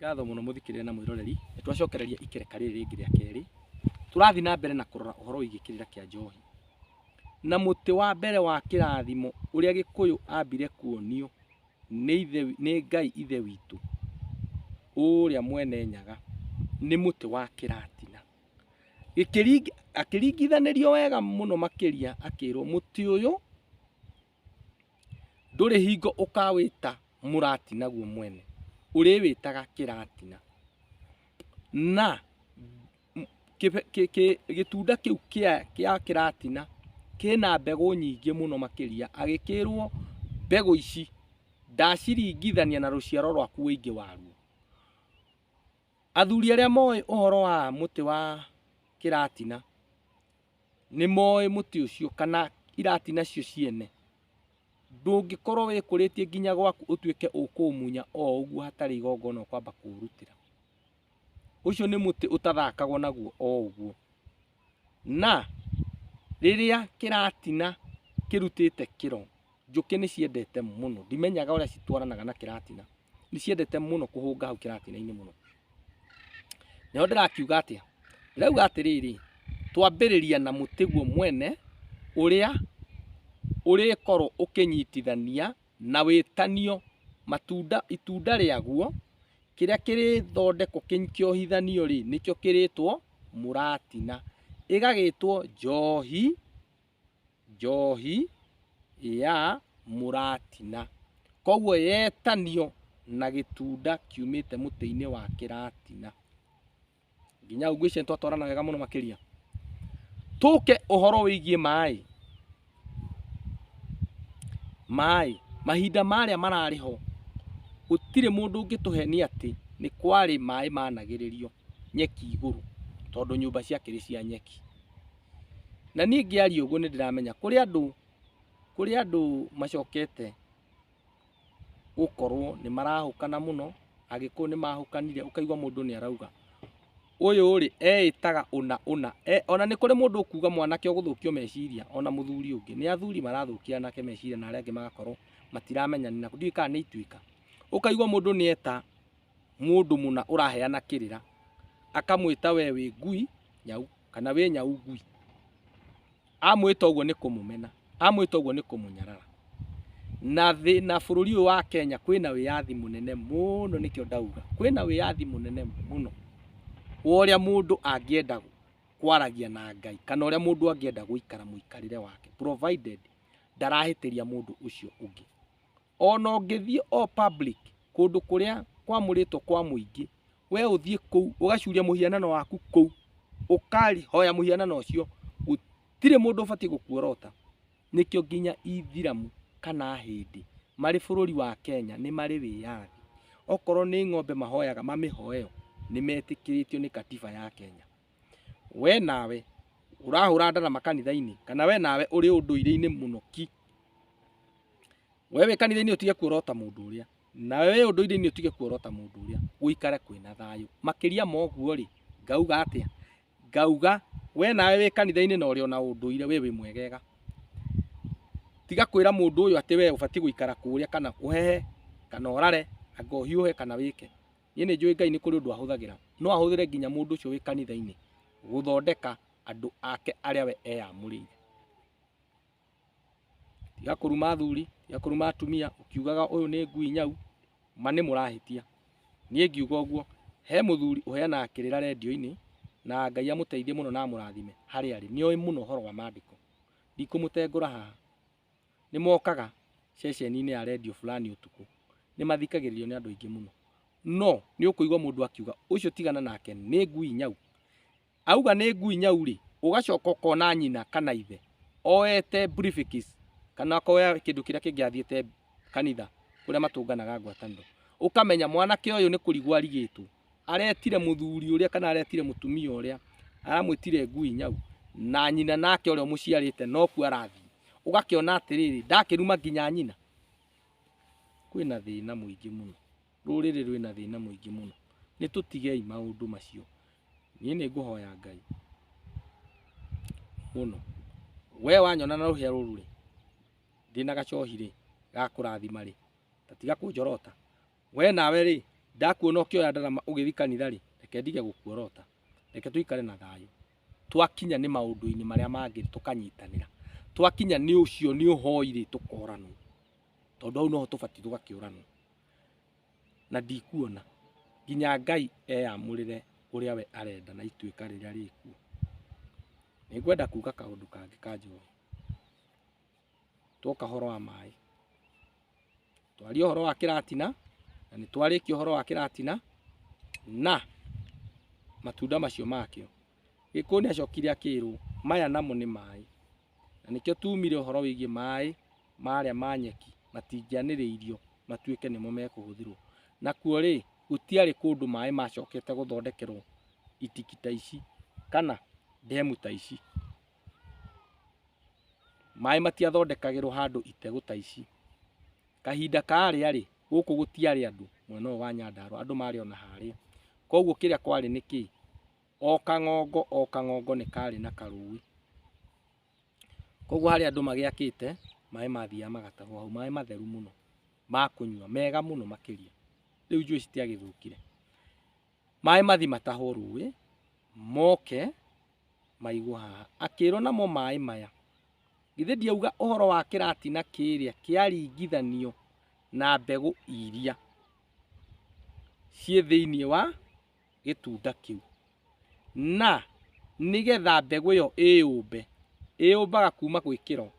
Ngatho mũno mũthikĩrĩria na mwĩroreri, nĩ twacokereria ikereka rĩrĩ rĩngĩ rĩa kerĩ. Tũrathiĩ na mbere na kũrora ũhoro wĩgiĩ kĩrĩra kĩa njohi. Na mũtĩ wa mbere wa kĩrathimo ũrĩa Gĩkũyũ ambire kuonio nĩ ithe, nĩ Ngai ithe witũ ũrĩa mwene Nyaga, nĩ mũtĩ wa kĩratina. Akĩringithanĩrio wega mũno makĩria akĩrwo mũtĩ ũyũ ndũrĩ hingo ũkawĩta mũratina guo mwene, ũrĩwĩtaga kĩratina. Na gĩtunda kĩu kĩa kĩratina kĩna mbegũ nyingĩ mũno makĩria, agĩkĩrwo mbegũ ici ndaciringithania na rũciaro rwaku wĩingĩ waruo. Athuri arĩa moĩ ũhoro wa mũtĩ wa kĩratina nĩ moĩ mũtĩ ũcio kana iratina cio ciene, ndũngĩkorwo wĩkũrĩtie nginya gwaku ũtuĩke ũkũũmunya o ũguo hatarĩ igongona ũkwamba kũũrutĩra. Ũcio nĩ mũtĩ ũtathakagwo naguo o ũguo. Na rĩrĩa kĩratina kĩrutĩte kĩro, njũkĩ nĩ ciendete mũno, ndimenyaga ũrĩa citwaranaga na kĩratina, nĩ ciendete mũno kũhũnga hau kĩratina-inĩ mũno. Nĩho ndĩrakiuga atĩa? Ndĩrauga atĩrĩrĩ, twambĩrĩria na mũtĩ guo mwene ũrĩa ũrĩkorwo ũkĩnyitithania na wĩtanio matunda, itunda rĩaguo kĩrĩa kĩrĩthondekwo kĩohithanio rĩ, nĩkĩo kĩrĩtwo mũratina, ĩgagĩtwo njohi, njohi ya mũratina. Koguo yetanio na gĩtunda kiumĩte mũtĩ-inĩ wa kĩratina. Nginya hau ngwĩciria nĩtwatwarana wega mũno makĩria. Tũke ũhoro wĩgiĩ maĩ. Maĩ, mahinda marĩa mararĩ ho, gũtirĩ mũndũ ũngĩtũhenia atĩ nĩ kwarĩ maĩ managĩrĩrio nyeki igũrũ, tondũ nyũmba ciakĩrĩ cia nyeki. Na niĩ ngĩaria ũguo nĩ ndĩramenya kũrĩ andũ macokete gũkorwo nĩ marahũkana mũno, Agĩkũyũ nĩ mahũkanire, ũkaigua mũndũ nĩ arauga ũyũ rĩ eĩtaga ũna ũna. Ona nĩ kũrĩ mũndũ ũkuga mwanake ũgũthũkio meciria, ona mũthuri ũngĩ. Nĩ athuri marathũkia anake meciria na arĩa angĩ magakorwo matiramenya nĩ nakũ. Ndiũĩ kana nĩ ituĩka. Ũkaigua mũndũ nĩ eta mũndũ mũna ũraheana kĩrĩra, akamwĩta we wĩ ngui nyau kana wĩ nyau ngui. Amwĩta ũguo nĩ kũmũmena, amwĩta ũguo nĩ kũmũnyarara. Na thĩ na bũrũri ũyũ wa Kenya kwĩna wĩyathi mũnene mũno, nĩkĩo ndauga kwĩna wĩyathi mũnene mũno wa ũrĩa mũndũ angĩenda kwaragia na Ngai kana ũrĩa mũndũ angĩenda gũikara mũikarĩre wake, provided ndarahĩtĩria mũndũ ũcio ũngĩ. Ona ũngĩthiĩ o public kũndũ kũrĩa kwamũrĩtwo kwa mũingĩ, we ũthiĩ kũu ũgacuria mũhianano waku kũu, ũkahoya mũhianano ũcio, gũtirĩ mũndũ ũbatiĩ gũkuorota. Nĩkĩo nginya ithiramu kana hĩndĩ marĩ bũrũri wa Kenya nĩ marĩ wĩyathi. Okorwo nĩ ng'ombe mahoyaga mamĩhoeo, nĩ metĩkĩrĩtio nĩ katiba ya Kenya. We nawe ũrahũra ndarama kanitha-inĩ, kana we nawe ũrĩ ũndũire-inĩ mũno ki, we wĩ kanitha-inĩ ũtige kuorota mũndũ ũrĩa, nawe wĩ ũndũire-inĩ ũtige kuorota mũndũ ũrĩa, gũikare kwĩna thayũ. Makĩria ma ũguo rĩ, ngauga atĩa? Ngauga we nawe wĩ kanitha-inĩ na ũrĩ ona ũndũire, we wĩ mwegega. Tiga kwĩra mũndũ ũyũ atĩ we ũbatiĩ gũikara kũrĩa kana ũhehe kana ũrare anga ũhiũhe kana wĩke. Niĩ nĩ njũĩ Ngai nĩ kũrĩ ũndũ ahũthagĩra. No ahũthĩre nginya mũndũ ũcio wĩ kanitha-inĩ gũthondeka andũ ake arĩa we eyamũrĩire. Tiga kũruma athuri, tiga kũruma atumia ũkiugaga ũyũ nĩ ngui nyau, ma nĩ mũrahĩtia. Niĩ ngiuga ũguo, he mũthuri ũheanaga kĩrĩra rendio-inĩ na Ngai amũteithie mũno na amũrathime harĩa arĩ. Nĩ oĩ mũno ũhoro wa mandĩko. Ndikũmũtengũra haha. Nĩ mokaga ceceni-inĩ ya rendio fulani ũtukũ. Nĩ mathikagĩrĩrio nĩ andũ aingĩ mũno. No nĩ ũkũigua mũndũ akiuga ũcio tigana nake nĩ ngui nyau. Auga nĩ ngui nyau rĩ, ũgacoka ũkona nyina kana ithe oete briefcase kana akoya kĩndũ kĩrĩa kĩngĩ athiĩte kanitha kũrĩa matũnganaga ngwatanĩro. Ũkamenya mwanake ũyũ nĩ kũrigwo arigĩtwo. Aretire mũthuri ũrĩa kana aretire mũtumia ũrĩa, aramwĩtire ngui nyau, na nyina nake ũrĩa ũmũciarĩte nokuo arathiĩ. Ũgakĩona atĩrĩrĩ, ndakĩruma nginya nyina. Kwĩna thĩna mũingĩ mũno, rũrĩrĩ rwĩna thĩna mũingĩ mũno. Nĩ tũtigei maũndũ macio. Niĩ nĩ ngũhoya Ngai mũno. We wanyona na rũhĩa rũrũ rĩ, ndĩna gacohi rĩ, ga kũrathima rĩ, ta tiga kũnjorota. We nawe rĩ, Ndakuona ũkĩoya ndarama ũgĩthiĩ kanitha rĩ, reke ndige gũkuorota, reke tũikare na thayũ. Twakinya nĩ maũndũ-inĩ marĩa mangĩ tũkanyitanĩra, twakinya nĩ ũcio nĩ ũhoi rĩ, tũkoranwo, tondũ hau noho tũbatiĩ tũgakĩũranwo. Na ndikuona nginya Ngai eyamũrĩre ũrĩa we arenda na ituĩka rĩrĩa rĩkuo. Nĩngwenda kuga kaũndũ kangĩ ka njohi. Twoka ũhoro wa maĩ, twaria ũhoro wa kĩratina, na nĩ twarĩkia ũhoro wa kĩratina na matunda macio makĩo. Gĩkũyũ nĩ acokire akĩrwo maya namo nĩ maĩ, na nĩkĩo tumire ũhoro wĩgiĩ maĩ marĩa ma nyeki matingĩanĩrĩirio matuĩke nĩmo mekũhũthĩrwo. Nakuo rĩ, gũtiarĩ kũndũ maĩ macokete gũthondekerwo itiki ta ici kana ndemu ta ici. Maĩ matiathondekagĩrwo handũ itegũ ta ici. Kahinda karĩa rĩ, gũkũ gũtiarĩ andũ mwena ũyũ wa Nyandarũa, andũ marĩ ona harĩa. Koguo kĩrĩa kwarĩ nĩ kĩ? O kang'ongo o kang'ongo nĩ karĩ na karũĩ. Koguo harĩa andũ magĩakĩte, maĩ mathiaga magatahwo hau, maĩ matheru mũno ma kũnyua, mega mũno makĩria. Rĩu njũĩ citiagĩthũkire. Maĩ mathi matahwo rũĩ, moke maigwo haha. Akĩrwo namo maĩ maya, githĩ ndiauga ũhoro wa kĩratina kĩrĩa kĩaringithanio na mbegũ iria ciĩ thĩinĩ wa gĩtunda kĩu. Na nĩgetha mbegũ ĩyo ĩyũmbe, ĩyũmbaga kuma gwĩ kĩro.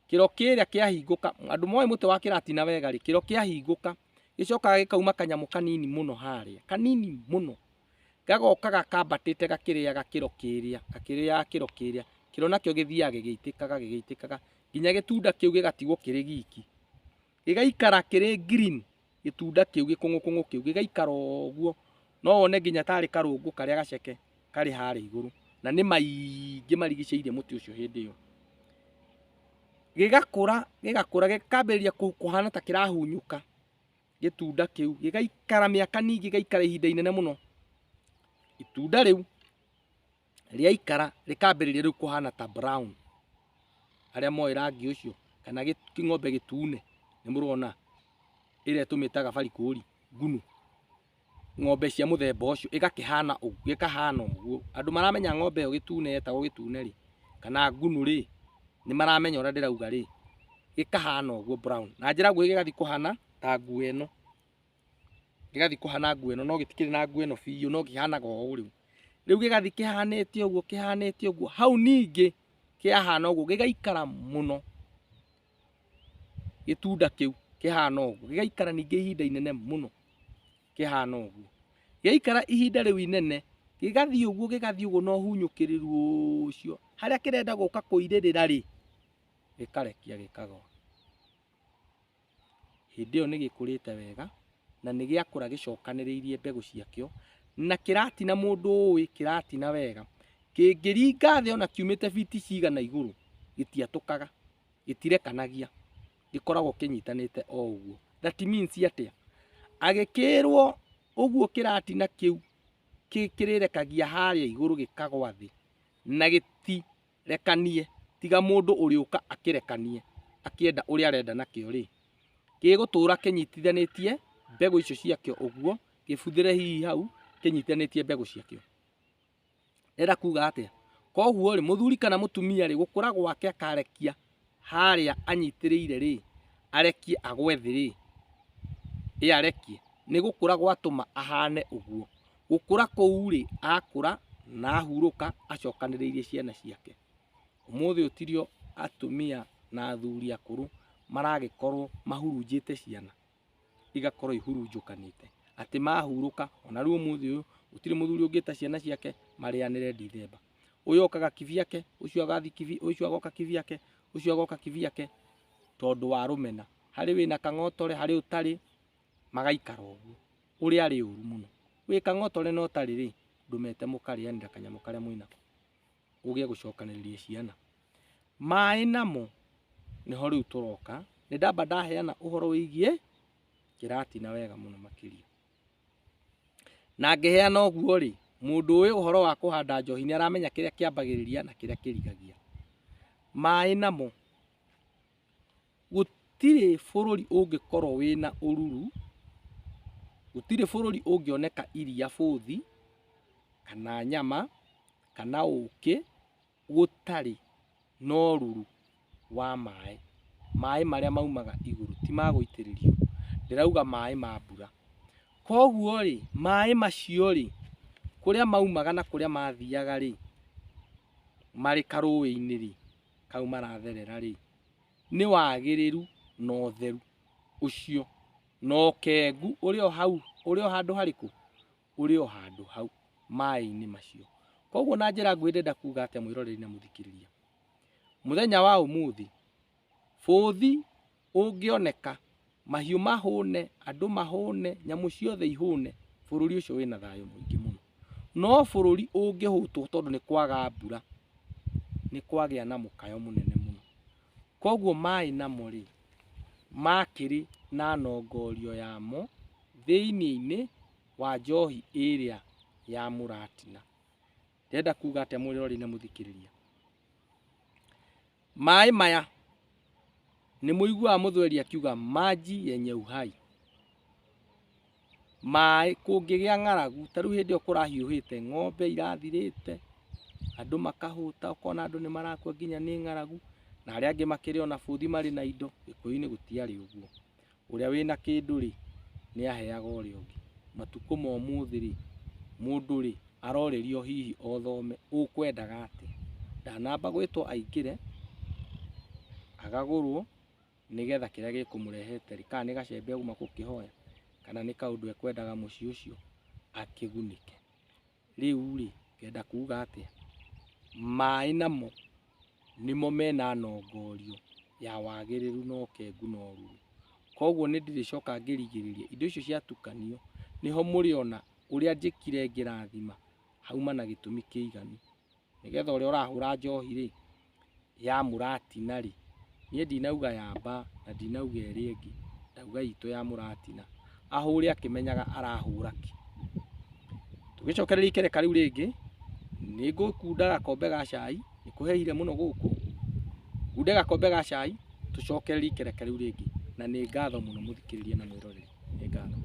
Kĩro kĩrĩa kĩahingũka, andũ moĩ mũtĩ wa kĩratina wega rĩ, kĩro kĩahingũka gĩcokaga gĩkauma kanyamũ kanini mũno harĩa, kanini mũno. Gagoka gakambatĩte gakĩrĩaga kĩro kĩrĩa, gakĩrĩaga kĩro kĩrĩa. Kĩro nakĩo gĩthiaga gĩgĩitĩkaga gĩgĩitĩkaga nginya gĩtunda kĩu gĩgatigwo kĩrĩ giki. Gĩgaikara kĩrĩ green, gĩtunda kĩu gĩkũng'ũkũng'ũ kĩu gĩgaikara ũguo. No wone nginya tarĩ karũngũ karĩa gaceke karĩ harĩa igũrũ, na nĩ maingĩ marigicĩirie mũtĩ ũcio hĩndĩ ĩyo. Gĩgakũra gĩgakũra gĩkambĩrĩria kũhana ta kĩrahunyũka gĩtunda kĩu, gĩgaikara mĩaka ningĩ, gĩgaikara ihinda inene mũno. Itunda rĩu rĩaikara rĩkambĩrĩria rĩu kũhana ta brown. Arĩa moĩ rangi ũcio, kana kĩng'ombe gĩtune, nĩ mũrona ĩrĩa tũmĩtaga barikũri, ngunu. Ng'ombe cia mũthemba ũcio ĩgakĩhana ũguo, gĩkahana ũguo. Andũ maramenya ng'ombe ĩyo gĩtune yetagwo gĩtune rĩ, kana ngunu rĩ, nĩ maramenya ũrĩa ndĩrauga rĩ, gĩkahana ũguo brown. Na njĩra nguhĩ gĩgathiĩ kũhana ta nguo ĩno. Gĩgathiĩ kũhana nguo ĩno, no gĩtikĩrĩ na nguo ĩno biũ, no kĩhanaga o ũũ rĩu. Rĩu gĩgathiĩ kĩhanĩte ũguo, kĩhanĩte ũguo. Hau ningĩ kĩahana ũguo, gĩgaikara mũno. Gĩtunda kĩu kĩhana ũguo, gĩgaikara ningĩ ihinda inene mũno kĩhana ũguo. Gĩaikara ihinda rĩu inene, gĩgathiĩ ũguo gĩgathiĩ ũguo na ũhunyũkĩrĩru ũcio. Harĩa kĩrenda gũka kũirĩrĩra rĩ, gĩkarekia gĩkagwa. Hĩndĩ ĩyo nĩ gĩkũrĩte wega, na nĩ gĩakũra gĩcokanĩrĩirie mbegũ ciakĩo, na kĩratina mũndũ ũĩ kĩratina wega. Kĩngĩringa thĩ ona kiumĩte biti cigana igũrũ, gĩtiatũkaga, gĩtirekanagia, gĩkoragwo kĩnyitanĩte o ũguo. That means atĩa? Agĩkĩrwo ũguo kĩratina kĩu kĩrĩrekagia harĩa igũrũ gĩkagwa thĩ, na gĩtirekanie, tiga mũndũ ũrĩũka akĩrekanie, akĩenda ũrĩa arenda nakĩo rĩ, gĩgũtũra kĩnyitithanĩtie mbegũ icio ciakĩo ũguo, gĩbuthĩre hihi hau, kĩnyitithanĩtie mbegũ ciakĩo. Ndĩrenda kuga atĩa? Koguo rĩ, mũthuri kana mũtumia rĩ, gũkũra gwake akarekia harĩa anyitĩrĩire rĩ, arekie agwe thĩ rĩ, ĩ arekie, nĩ gũkũra gwatũma ahane ũguo. Gũkũra kũu rĩ, akũra na ahurũka acokanĩrĩirie ciana ciake. Ũmũthĩ ũtirio atumia na athuri akũrũ maragĩkorwo mahurunjĩte ciana, igakorwo ihurunjũkanĩte. Atĩ mahurũka, ona rĩu ũmũthĩ ũyũ, gũtirĩ mũthuri ũngĩta ciana ciake marĩanĩre Dithemba. Ũyũ okaga kivyake, ũcio agathiĩ kivi, ũcio agoka kivyake, ũcio agoka kivyake, tondũ wa rũmena. Harĩ wĩna kang'otore, harĩ ũtarĩ, magaikara ũguo. Ũrĩa arĩ ũru mũno. Wĩ kang'otore na ũtarĩ rĩ, ndũmete mũkarĩanĩra kanyamũ karĩa mwĩnako. Ũgĩe gũcokanĩrĩria ciana. Maĩ namo, nĩho rĩu tũroka, nĩ ndamba ndaheana ũhoro wĩgiĩ kĩratina wega mũno makĩria. Na ngĩheana ũguo rĩ, mũndũ ũĩ ũhoro wa kũhanda njohi nĩ aramenya kĩrĩa kĩambagĩrĩria na kĩrĩa kĩrigagia. Maĩ namo, gũtirĩ bũrũri ũngĩkorwo wĩna ũruru Gũtirĩ bũrũri ũngĩoneka iria bũthi, kana nyama, kana ũkĩ, gũtarĩ na ũruru wa maĩ. Maĩ marĩa maumaga igũrũ ti ma gũitĩrĩrio, ndĩrauga maĩ ma mbura. Koguo rĩ, maĩ macio rĩ, kũrĩa maumaga na kũrĩa mathiaga rĩ, marĩ karũĩ-inĩ rĩ, kau maratherera rĩ, nĩ wagĩrĩru na ũtheru ũcio na ũkengu ũrĩ o hau, ũrĩ o handũ harĩkũ? Ũrĩ o handũ hau maĩ-inĩ macio. Koguo na njĩra nguhĩ ndĩrenda kuga atĩa mwĩroreri na mũthikĩrĩria? Mũthenya wa ũmũthĩ, bũthi ũngĩoneka, mahiũ mahũne, andũ mahũne, nyamũ ciothe ihũne, bũrũri ũcio wĩna thayũ mũingĩ mũno. No bũrũri ũngĩhũtwo tondũ nĩ kwaga mbura, nĩ kwagĩa na mũkayo mũnene mũno. Koguo maĩ namo rĩ, makĩrĩ na nongorio yamo thĩinĩ-inĩ wa njohi ĩrĩa ya mũratina. Ndĩrenda kuga atĩa mwĩroreri na mũthikĩrĩria? Maĩ maya nĩ mũiguaga mũthweri akiuga maji yenye uhai. Maĩ kũngĩgĩa ng'aragu, ta rĩu hĩndĩ ĩyo kũrahiũhĩte, ng'ombe irathirĩte, andũ makahũta, ũkona andũ nĩ marakua nginya nĩ ng'aragu, na arĩa angĩ makĩrĩ ona bũthi marĩ na indo. Gĩkũyũ-inĩ gũtiarĩ ũguo. Ũrĩa wĩna kĩndũ rĩ, nĩ aheaga ũrĩa ũngĩ. Matukũ ma ũmũthĩ rĩ, mũndũ rĩ, arorĩrio hihi o thome, ũkwendaga atĩa? Ndanamba gwĩtwo aingĩre, agagũrwo, nĩgetha kĩrĩa gĩkũmũrehete rĩ, kana nĩ gacembe auma gũkĩhoya, kana nĩ kaũndũ ekwendaga mũciĩ ũcio akĩgunĩke. Rĩu rĩ, ngenda kuga atĩa? Maĩ namo nĩmo mena nongorio ya wagĩrĩru na ũkengu na ũruru. Koguo nĩ ndĩrĩcoka ngĩrigĩrĩria indo icio ciatukanio, nĩho mũrĩona ũrĩa njĩkire ngĩrathima hauma na gĩtũmi kĩiganu. Nĩgetha ũrĩa ũrahũra njohi rĩ, ya mũratina rĩ, niĩ ndinauga ya mbaa na ndinauga ĩrĩa ĩngĩ, ndauga itũ ya mũratina. Ahũre akĩmenyaga arahũra kĩ. Tũgĩcokereria ikereka rĩu rĩngĩ, nĩ ngũkunda gakombe ga cai, nĩ kũhehire mũno gũkũ, ngunde gakombe ga cai, tũcokererie ikereka rĩu rĩngĩ. Na nĩ ngatho mũno mũthikĩrĩria na mwĩroreri, nĩ ngatho.